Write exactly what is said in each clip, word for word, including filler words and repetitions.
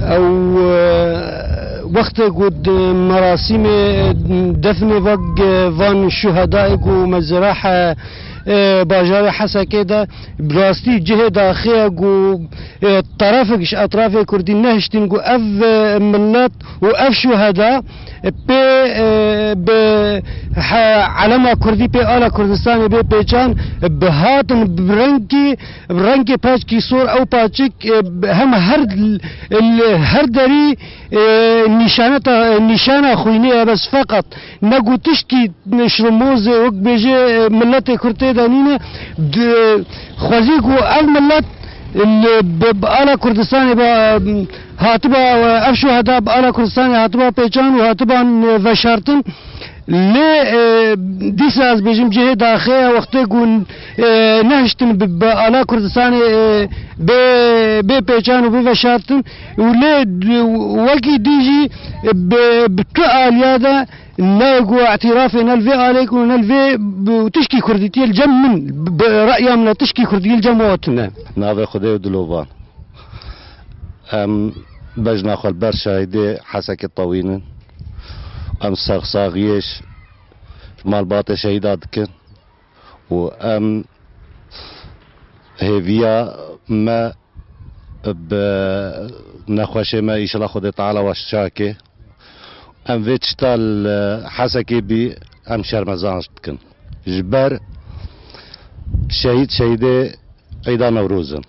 Ew, e, wextê ku di merasîmê defnê vak, e, van şuhedayê ku mezra he, e, bajarê Hesekê de, bi rastî cihê daxê ye ku, e, terefek ji etrafê Kurdî nehiştin ku ev, e, millet û ev şuheda, e, pê, e, bi he-, elema Kurdî pê ala Kurdistanê bê pêçan, bi hatin bi rengkî, bi rengê paçkî sor ew paçik, e, hem her, li her derî, e, nîşaneta, nîşana xwînê ye, bes feqet ne ku tiştkî şirmozê wek bêje, e, miletê Kurd tê de nîne. Di-, xwezî ku ev milet li, bi, bi ala Kurdistanê be, hatiba, ev şuheda bi ala Kurdistanê hatiba pêçan û hatiban, e, veşartin. Lê, e, dîsa ez bêjim cihê daxê ye, wextê ku, e, nehiştin bi, bi ala Kurdistanê, e, bê, bê pêçan û bê veşartin û lê d-, wekî dî jî, e, bi, bi tu aliya de ne ku îtirafê ne li vê alê ku ne li vê bi, tişkî kurdîtiyê li cem min, bi, bi reya min e tişkî kurdî li cem we tune. Navê Xwedê û dilovan. Em bejna xwe li ber şehîdê Hesekê tewînin. Em sersaxiyê ji malbatê şehîda dikin û em hêviya me bi nexweşê me, înşallah Xwedê Teala we şifa ke. Em vê tişta li Hesekê bî, em şermezar dikin. Ji ber şehîd şehîdê Eyda Newroz in.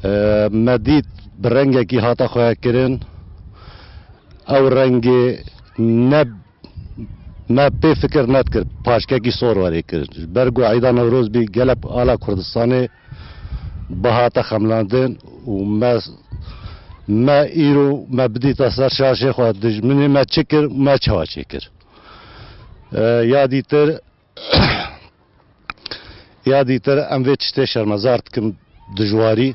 E, me dît bi rengekî hate xweyakirin. Ew rengê ne, me pê fikir nedikir, paşkekî sor werê kirin. Ji ber ku Eyda Newroz bî, gelek ala Kurdistanê bihate xemlandin û me, me îro me bidîta ser şaşê xwe, dijminê me çi kir, me çawa çêkir. E, ya dîtir, Ya dîtir em vê tiştê şermezar dikin dijwarî.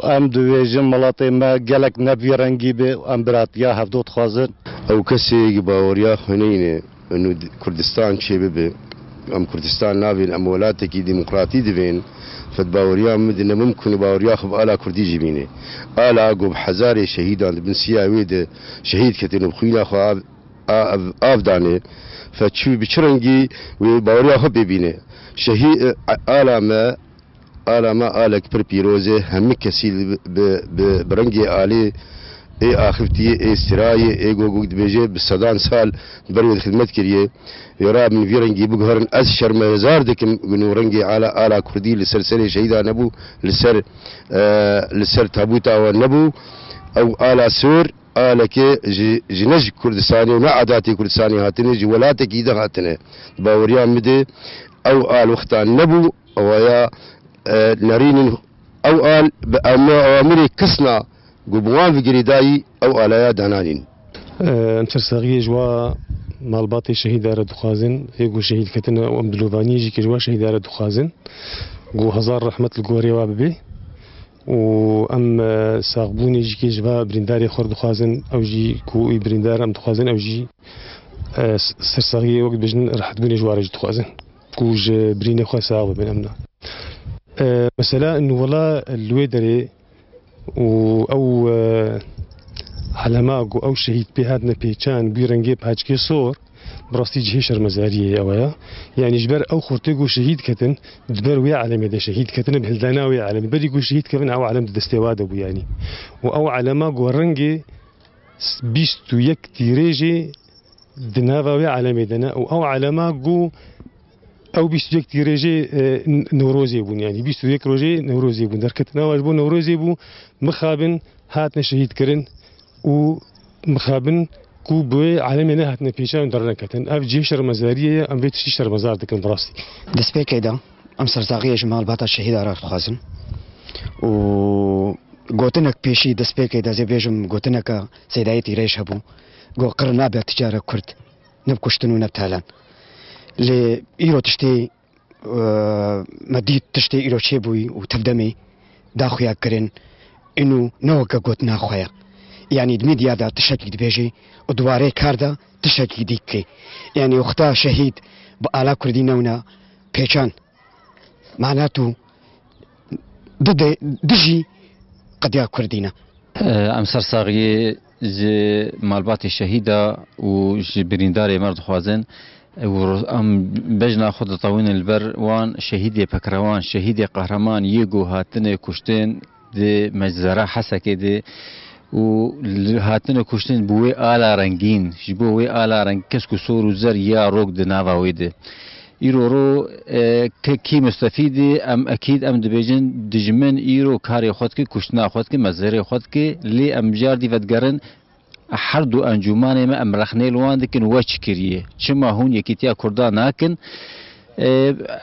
Em dibêjin miletê me gelek ne bi vî rengî be, em biratiya hevdo dixwazin. Ew kesê ku baweriya xwe neyne, û Kurdistan çê bibe, em Kurdistan navên, em welatekî demokratî divên, fed baweriya min di ne mimkun û baweriya xwe bi ala Kurdî jî bîne. Ala ku bi hezarê şehîdan di bin siya wê de şehîd ketin û bi xwîna xwe av, a, av, av danê, fe çi, bi çi rengî wê baweriya xwe pê bîne. Şehî, e, ala me, ala me alek pir pîroz e, hemî kesî li, bi, bi, bi rengê alê ê axiftiye, ê sirayê, ê gogok dibêje, bi sedan sal ber wê xidmet kiriye. Wê ra min vî rengî biguherin. Ez şermezar dikim, ku nû rengê ala, ala kurdî li ser serê şehîda nebû, li ser, e, li ser tabûta we nebû. Ew ala sor, aleke ji, ji ne ji Kurdistanê û ne adatê Kurdistanê hatine, ji welatekî de hatine. Baweriya min de ew al wexta nebû, ewaya, e, nerînin ew al bi em-, ewamirê kesna ku bi wan ve girêdayî ew alaya dananîn. Em sersaxiyê ji wa malbatê şehîda re dixwazin, ê ku şehîd ketine û em dilovaniyê jî ke ji wa şehîda re dixwazin, ku hezar rehmet li gorê wa bibe. û em, e, saxbûnê jî kê ji va birîndarê xwe dixwazin, ew jî ku wî birîndar em dixwazin, ew jî, e, s-, sersaxiyê wek dibêjin rehetbûnê ji wa re jî dixwazin. Ku ji birînê xwe sax bibin em na. E, mesela nûwela li wê derê û ew, e, elema ku ew şehîd pê hatine pêçan, bû rengê paçkê sor, Bi rastî cihê şermezariyê ye ew ya. Yanî ji ber ew xortê ku şehîd ketin, di ber wê alemê de şehîd ketine, bi hildana wê alemê. Berî ku şehîd kevin ew alem di destê wa de bû yanî. Û ew alema ku rengê s-, bîst û yek tîrêjê di nava wê alemê de ne. Û ew alema ku ew bîst û yek tîrêjê, e, N-, Newrozê bûn yanî. Bîst û yek rojê Newrozê bûn. Derketina wa ji bo Newrozê bû, mixabin hatine şehîd kirin. û mixabin ku bi wê alemê nehatine pêçan û derneketin. Ev cihê şermezariyê ye, em vê tiştî şermezar dikin bi rastî. Destpêkê de em sersaxiyê ji malbata şehîda re dixwazin û gotinek pêşî destpêkê de ez ê bêjim gotineke Seydayê Tîrêj hebû. Got, "Qir nabe ticare Kurd, ne bi kuştin û ne bi talan." Lê îro tiştê e, me dît tiştê îro çêbûyî û tevdemê da xuya kirin, ino ne weke gotina xwe ye. Yanî di medya de tiştekî dibêje û di warê kar de tiştekî dî dike. Yanî wexta şehîd bi ala kurdî newna pêçan. Mana tu dide-, dijî qediya kurdî ne. Em sersaxiyê ji malbatê şehîda û ji birîndarê me dixwazin. Û em bejna xwe ditewînin li ber wan şehîdê pekrewan, şehîdê qehreman yê ku hatine kuştin di meczera Hesekê de û li, hatine kuştin bi wê ala rengîn, ji bo wê ala reng kesk û sor û zer ya rok di nava wê de. Îro ro, e, ke kî mustefîd e, em ekîd em dibêjin dijmin îro karê xwe dike, kuştina xwe dike, mezerê xwe dike, lê em car dî vedigerin her du encûmanê me em rexnê li wan dikin we çi kiriye? Çima hûn yekîtiya Kurda nakin? E,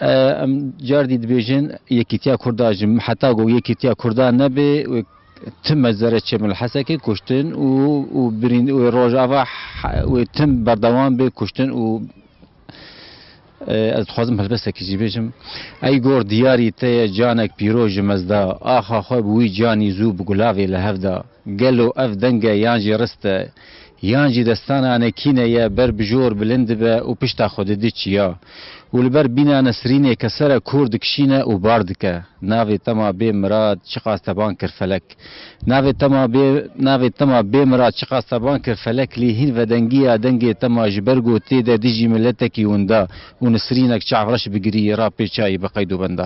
e, em car dî dibêjin yekîtiya Kurda ji heta ku yekîtiya Kurda nebe, wê tim mezere çêbin li Hesekê kuştin û, û birîn, wê rojava he-, wê tim berdewam bê kuştin û, e, ez dixwazim helbestekî jî bêjim. Ey gor diyarî te ye canek pîroz ji mezda, axa xwe bi wî canî zû bi gulavê li hev da. Gelo ev deng e yan jî rist e? Yan jî destana nekîne ye ber bi jor bilind dibe û pişta xwe didi çiya. Û li ber bîna Nesrînê ke sere kor dikişîne û bar dike. Navê tema bê mirad çiqas te ban kir felek. Navê tema bê, navê tema bê mirad çiqas te ban kir felek lê hîn vedengiya dengê tema ji ber ku tê de dijî miletekî winda û Nesrînek çavreş bigirî ra pê çayî bi qeyd û benda.